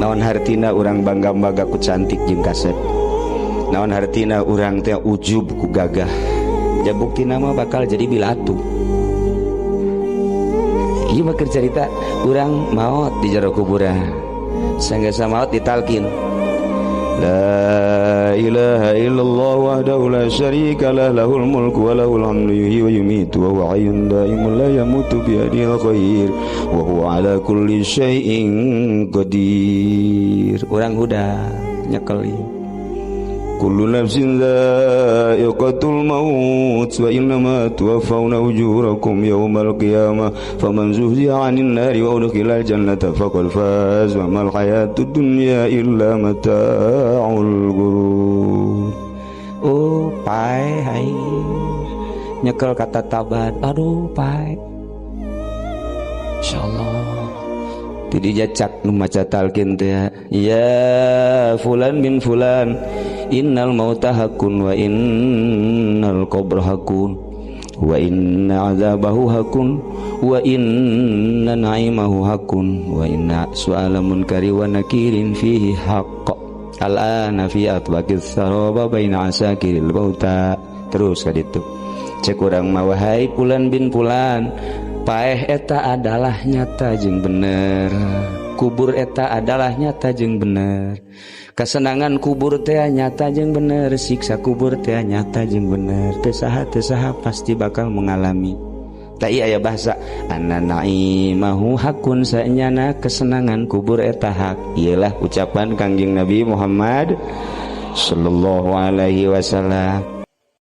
Naon hartina urang bangga-bangga ku cantik jeung kasep. Naon hartina urang teh ujub ku gagah. Ja buktina mah bakal jadi bilatu. Ieu mah keur carita urang maot di jero kuburan. Sanggeus maot ditalkin. La ilaha illallah wahdahu la syarika lah lahul mulku wa lahul hamdu yuhyi wa yumiitu wa huwa hayyun daimun la yamutu biyadihil khair wa huwa ala kulli syai'in qadir. Urang udah nyekel. Kullu nafsin dha'iqatul maut wa innama tuwaffawna ujurakum yawmal qiyamah faman zuhziha 'anil nari wa udkhilal jannata faqad faz wa mal hayatud dunya illa mata'ul ghurur. Oh, pae hai. Nyekel kata tabat. Aduh, pae. Insyaallah. Ti jacak nu maca talqin teh ya fulan bin fulan innal mauta hakun wa innal qabra hakun wa inna azabahu hakun wa inna na'imahu hakun wa inna su'ala munkari wa nakirin fihi haqq al'ana fi atbaqis saraba baina asakiril bauta. Terus kaditu cek urang mah wahai fulan bin fulan, paeh eta adalah nyata jeung bener, kubur eta adalah nyata jeung bener, kesenangan kubur teh nyata jeung bener, siksa kubur teh nyata jeung bener, teu saha pasti bakal mengalami. Ta ieu aya bahasa anna naimahu hakun, saenyana kesenangan kubur eta hak. Ieulah ucapan Kangjeng Nabi Muhammad sallallahu alaihi wasallam.